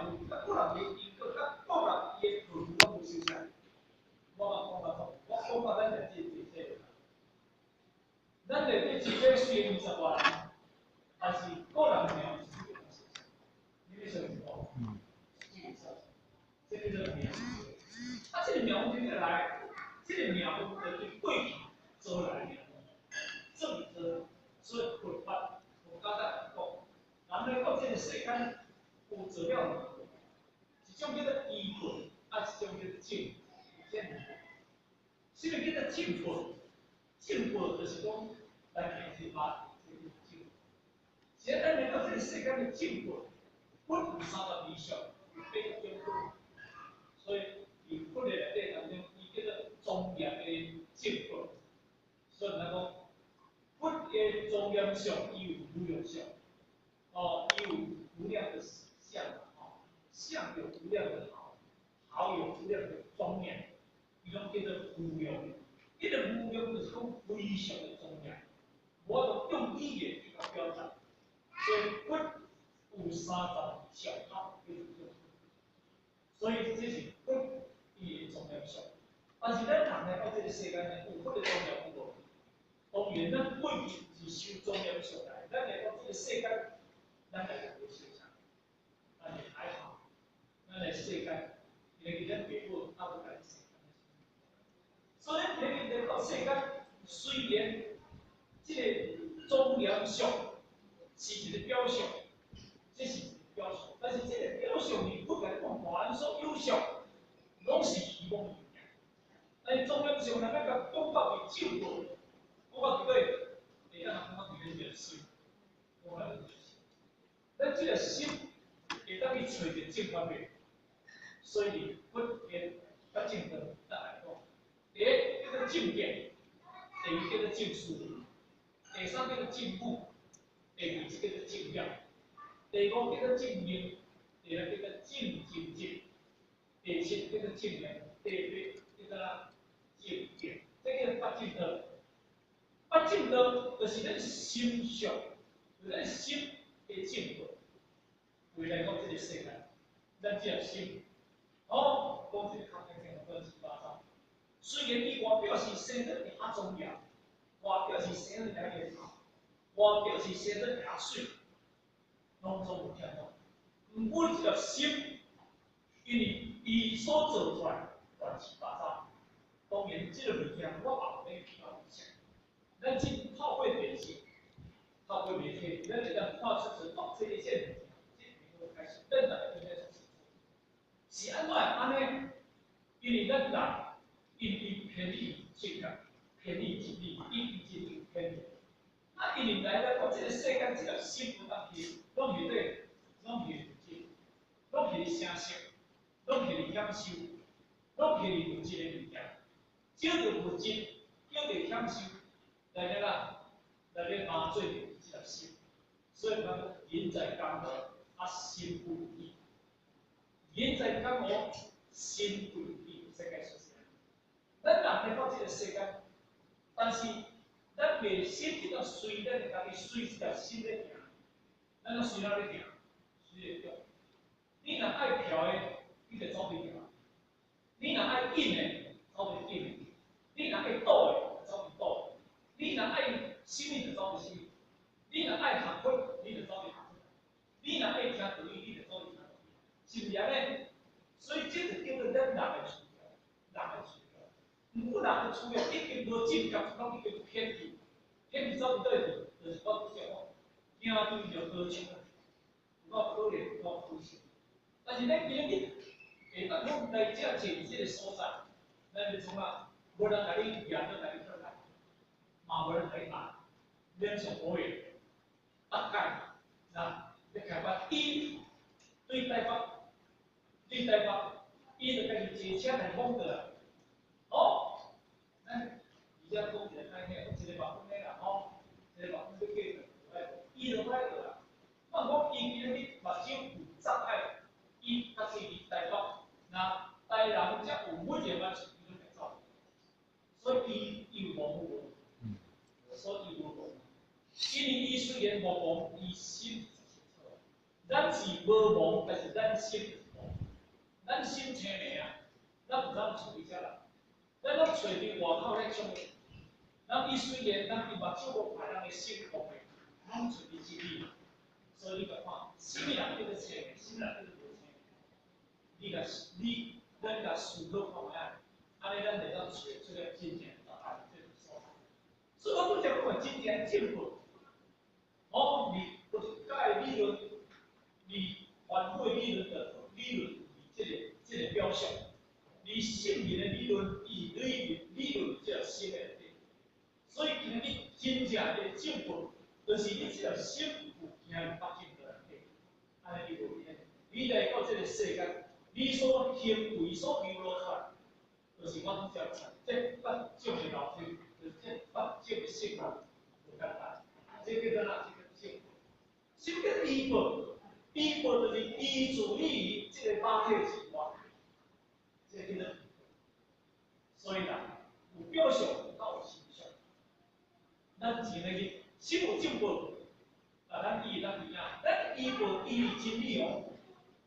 運，佮個人的因果，佮個人伊的過去攏無相像。我嘛講較錯，我講到咱這這這。咱內底一個雖然20外人，但是個人命是這個相像。你欲相信無？嗯。這叫做命。啊，這個命運佗來？這個命運就是過去做來的命運，做做，所以佛法我剛才講，人來到這個世間有做了兩個，一種叫做依報，啊一種叫做正正。啥物叫做正報？正報就是講來行這法，這叫正。現在來到這個世間的正報，本有32相，八種果，所以佇佛的內底當中，伊叫做莊嚴的正報。所以咱講，佛的莊嚴相，伊有無量相，哦，伊有無量的相，哦，相有無量的好，好有無量的莊嚴，伊攏叫做無量。這個無量就是講非常的莊嚴，無法度用語言去共表達。所以佛有32相好，叫做正。所以這是佛伊的莊嚴相。但是咱人來到這個世間呢，有佛的莊嚴有無？當然，咱過去是修莊嚴相來，咱來到這個世間，咱來個修啥？但是還好，咱來世間，因為咱爸母還無共你世間。所以，咱來到世間，雖然這個莊嚴相是一個表象，這是一個表象，但是這個表象呢，佛共你講，凡所有相，攏是虛妄的物件。但是莊嚴相，若欲共講到佇正報，講到佇佗，會當講到佇咧這個心，講到佇這個心。咱這個心會當去揣著正法袂？所以佛的較正道，咱來講，第一叫做正見，第二叫做正思維，第三叫做正語，第四叫做正業，第五叫做正命，第六叫做正精進，第七叫做正念，第八叫做正見，這叫做八正道。八正道就是咱心相，就是咱心的正道。為來講這個世間，咱這個心，哦，講這個較輕輕亂七八糟。雖然伊外表是生得較莊嚴，外表是生得較嚴好，外表是生得較媠，攏總有聽講。毋過這個心，因為伊所做出來亂七八糟。當然，這個物件我後欲去講。咱只透過電視，透過媒體，咱會當看出這哦，這一件物件，這個開始，咱逐个都咧是按怎會按呢？因為咱人因為偏離正覺，偏離真理，伊真有偏離。啊，因為來來到這個世間，這個心有當時，攏是對，攏是物質，攏是聲色，攏是享受，攏是物質的物件，藉著物質，叫做享受，來咧啦，來咧麻醉這個心。所以講，人在江湖，啊心不如己。人在江湖，心不如己，這個說啥？咱人來到這個世間，但是咱袂心會當隨咱的家己隨這條心咧行，咱攏隨哪咧行？隨咧行。你若愛飄的，你就走袂著啊；你若愛緊的，走袂緊的；你若愛倒的，走袂倒的；你若愛啥物就走袂啥物；你若愛學佛，你就走袂學佛；你若愛聽道理，你就走袂聽道理，是毋是按呢？所以這就叫做咱人的需要，人的需要。毋過人的需要已經無正覺，攏已經偏去，偏去走佇佗去？就是我拄才講，行對著高牆，有夠可憐，有夠可惜。但是咱今日會當講來遮坐佇這個所在，咱欲創啊？無人共你舉咧，共你跳來，嘛無人共你按，免上保險。大概，那欲開發，伊對台北，對台北，伊就家己坐車來訪過來。哦，咱而且講一個歹聽，講一個目昏的啦吼，一個目昏欲過來，伊就歹過來。我講伊今日目睭有障礙，伊較濟佇台北，若台南遮有每一個班伊攏會走。所以伊伊有盲無？所以伊無盲。因為伊雖然無盲，伊心是清楚。咱是無盲，但是咱心咱毋知影揣佇啥人，咱攏揣佇外口咧創的。咱伊雖然咱伊目睭無看人的心空的，攏揣佇真理。所以你共看，啥物人叫做清的，啥物人叫做無清的？你共你，咱共思考看覓仔，按呢咱會當揣出來真正答案這個所在。所以我拄才講的真正進步，哦，你佛教的理論，你凡夫的理論的理論，這個表象，你聖人的理論，伊是理論這個心的內底。所以今日真正的進步，就是你這個心有行入八正道內底，按呢你無變。你來到這個世間，你所行為所流露出來，就是阮這這八種的樓梯，就是這八種的性格，無簡單。這叫做哪？這叫正報。什麼叫依報？依報就是依住於這個肉體之外，這個叫做。所以啦，有表象，才有真相。咱前個去，心有正報，啊，咱依咱知影，咱依報依真理哦，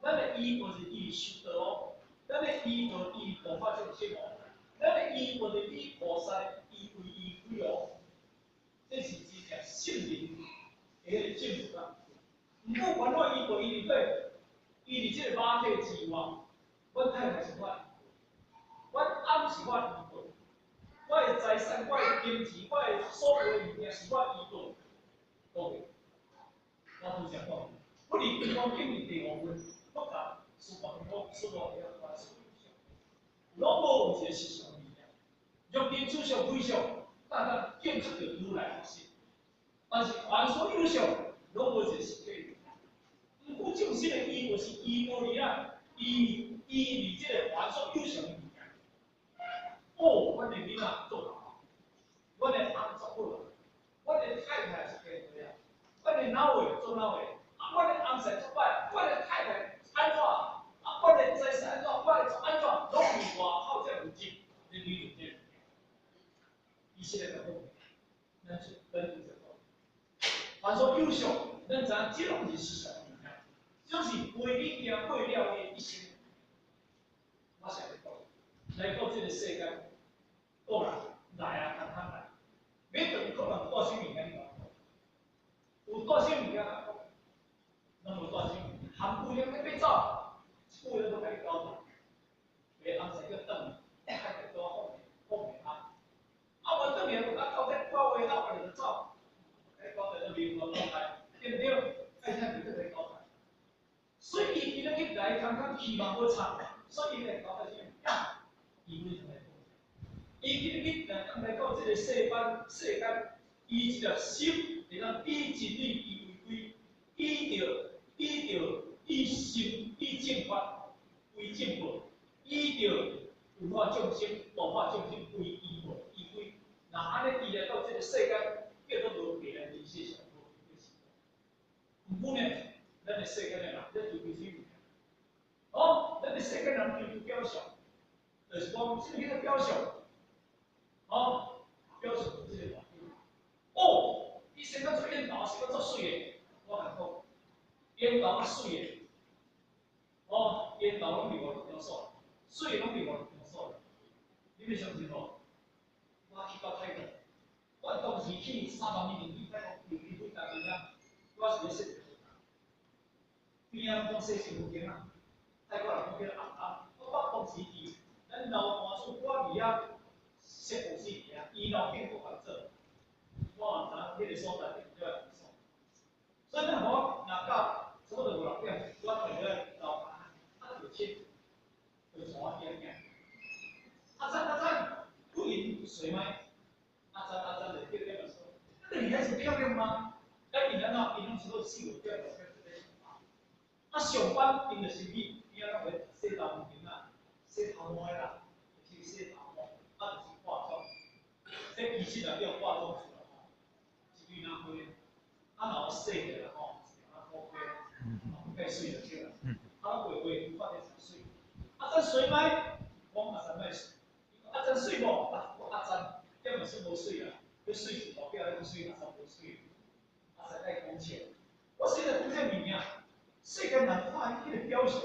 咱的依報是依修道哦，咱的依報依度化眾生哦，咱的依報是依菩薩依位依歸哦，這是真正聖人的彼個正報啊。毋過原來依報依佇佗，依佇這個肉體之外，阮太太是我的依報，阮翁是我的依報。我的財產、我的金錢、我的所有的物件是我依報。各位，我拄才講，不離金剛經第五分，佛教司法我司法了我是攏無有一個實相物件。若見此相非相，當當見出著如來佛性。但是凡所有相，攏無一個實體。毋過眾生的依報是依報佇啊，依依佇這個凡所有相的物件。哦，阮的囡仔做好，阮的翁做好，阮的太太是天妃啊，阮的老的做老的，啊，阮的翁婿做歹，阮的太太按怎，啊，阮的財產按怎，我的按怎，攏是外口這物質咧理論這個物件。伊實來講，咱就咱就講，凡所有相，咱知影這攏是事實物件，這是陪你行過了的一生。我想咧講，來到這個世間。過來，來啊，通通來。欲轉可能帶啥物件你講？有帶啥物件通講？攏無帶啥物件，含姑娘咧欲走，一句話都共你交代。袂翁婿叫轉來，太太拄仔放放袂啊。啊，無轉來，無甲交代掛話口，我就走。共你交代都明文交代，對毋對？愛聽就閣來交代。所以伊今仔日來通通希望無差，所以伊來交代啥物？伊為什麼？伊今日來來到這個世間，世間，伊這個心會當以真理以為歸，以著以著以心以正法為正報，以著度化眾生、度化眾生為依報依歸。若按呢，伊來到這個世間，叫做無白來人世上無白毋過呢，咱的世間的人咧追求啥物件？哦，咱的世間人追求表象，就是講啥物叫做表象？哦，表示這個環境。哦，伊生甲做緣投，生甲足媠的，我共講，緣投較媠的，哦，緣投攏佇五場所，媠的攏佇五場所。你欲相信無？我去到泰國，我當時去3萬米去泰國，有機會當時啊，我是咧說，邊仔講洗身軀間啊，泰國人講叫阿阿，我當時佇咱老大厝我佇遐。設護士佇遐，伊老建國合作，我嘛知影彼個所在對來所。所以咱我若到差不多五六點，我摕落來樓下，啊就切，就帶我行行。阿贊阿贊，不飲水嗎？阿贊阿贊就叫點說，那個女孩子漂亮嗎？啊，𪜶按怎？𪜶攏是說四五點六點在上班。啊，上班𪜶就是去邊仔攏會洗頭毛啊，洗頭毛啦，就是洗頭毛，啊就是化妝。這其實也叫化妝出來吼，一蕊若花，啊若有洗起來吼，一點仔烏花，哦，計媠就對啦。啊，攏畫畫，畫得真媠。阿贊媠嗎？我講阿贊莫媠。阿贊媠無？啊，我阿贊，點嘛算無媠啦？欲媠是代表彼種媠，阿贊無媠。阿贊愛講笑。我實在講這物件，世間人看彼個表象，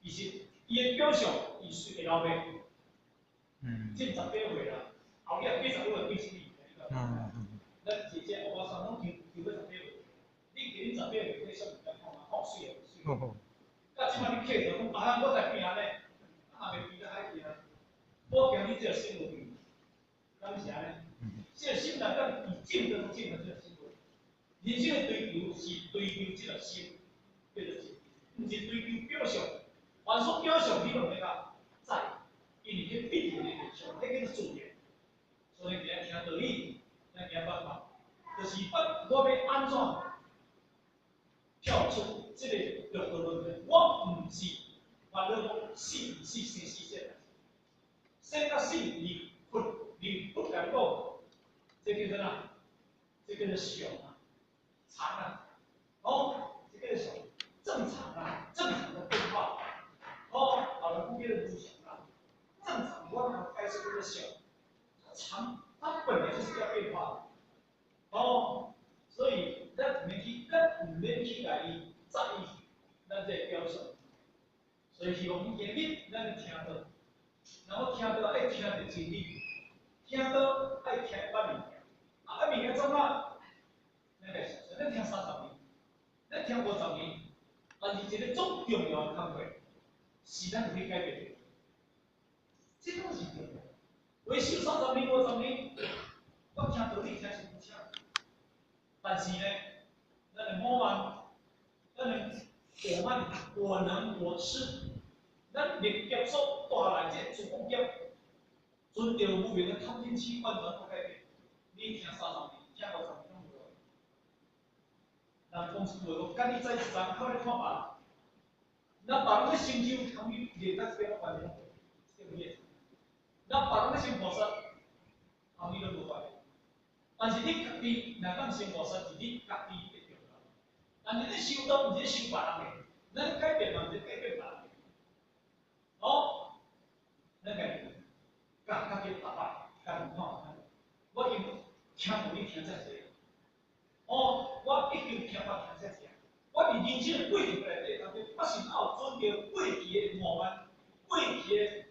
其實伊伊的表象，伊是會老袂？進18歲啦，後日80歲變啥物？咱姐姐歐巴桑攏抽抽欲十八歲，你今日十八歲，你啥物敢講啊？講媠啊媠。到這擺你客著講，啊，我在變安尼，啊，袂變得海去啊。我驚你這個心無變，敢是按呢？這個心內底伊種都種了這個心無。人生的追求是追求這個心，叫做真，毋是追求表象。凡所表象，你攏免甲在意，因為彼必然的現象，彼叫做自然。所以今日聽道理，咱今日辦法，就是捌我欲按怎跳出這個六道輪迴。我毋是煩惱講死毋死生死這代誌，生甲死離佛離佛來講，這叫做啥？這叫做常啊，常啊，哦，這叫做常，正常啊，正常的變化。哦，老人講叫做無常啊，正常我通解釋叫做常，常它本來就是要變化的。哦，所以咱毋免去，咱毋免去共伊在意咱這個表象。所以希望今日咱聽道，然後聽道愛聽著真理，聽道愛聽一擺物件，啊，物件怎啊？咱來想想，咱聽30年，咱聽50年，但是一個足重要的工課，是咱可以改變的，這攏是重要。維修30年、50年，我聽道理聽是有請，但是呢，咱的傲慢，咱的我慢、我能、我痴，咱歷劫所帶來這個諸惡業，存著無明的貪嗔痴，完全無改變。你聽30年、聽50年攏無用。人講一句話，講，佮你早一層，靠你看別人。那別人咧成就，含你連咱這邊完全這個意思。那別人咧成菩薩，含你攏無關係。但是你家己若當成菩薩，是你家己的重要。但是你修道，毋是修別人的，咱改變嘛，毋是改變別人的。哦，咱家己共家己逐擺，家己看。我已經聽道理聽遮濟，哦，我已經聽法聽遮濟。我佇人生的過程內底當中，我是哪有存著過去的傲慢，過去的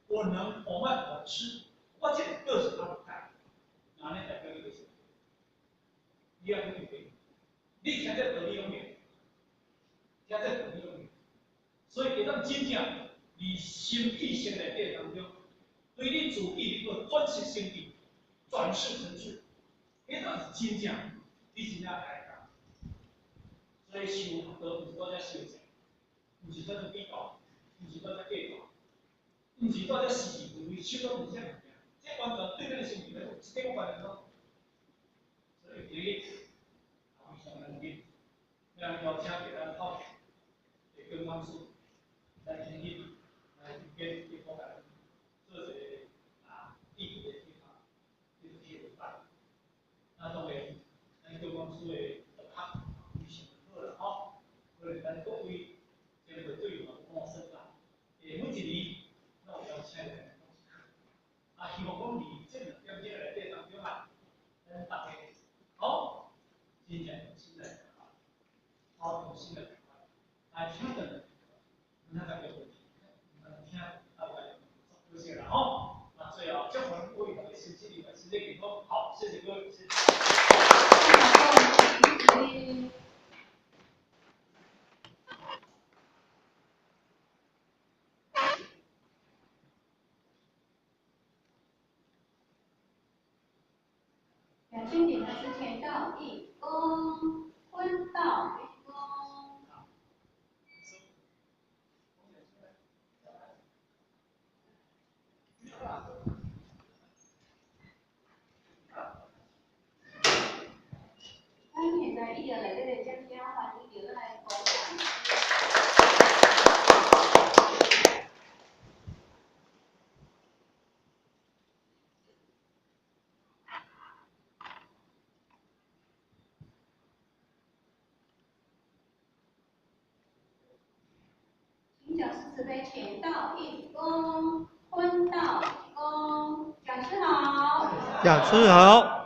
我能、我慢、我痴，我這個個性還袂改，那呢代表你就是，你愛去明，你聽這道理攏明，聽這道理攏明，所以會當真正佇心意識內底當中，對你自己能夠轉識成智，轉識成智，彼當是真正你真正開講。所以修學道毋是拄才修正，毋是拄才比較，毋是拄才計較，毋是拄才是是非非，修道毋是這物件，這完全對咱的生命來講一點關係攏無。所以今日啊，非常難得，咱邀請著咱頭的跟老師來今日來這邊去講來做一個啊意義的啟發，這個啟發。那當然，咱跟老師的同學非常好啦吼，可能咱各位這個隊友嘛，講說啦，每一年攏有邀請來講一課，啊，希望講佇這兩點鐘內底當中啊，咱大家好，真正用心來聽，好用心來聽，來聽的，毋通家己問題，毋通聽啊，無家己多謝啦吼。那最後祝福各位大家身體愉快，身體健康，好，謝謝各位，謝謝。經典的是天道一功，坤道一功。咱現在以後來這個掌聲歡迎著咱來郭講師。請講師慈悲乾道一功，坤道一功。講師好。講師好。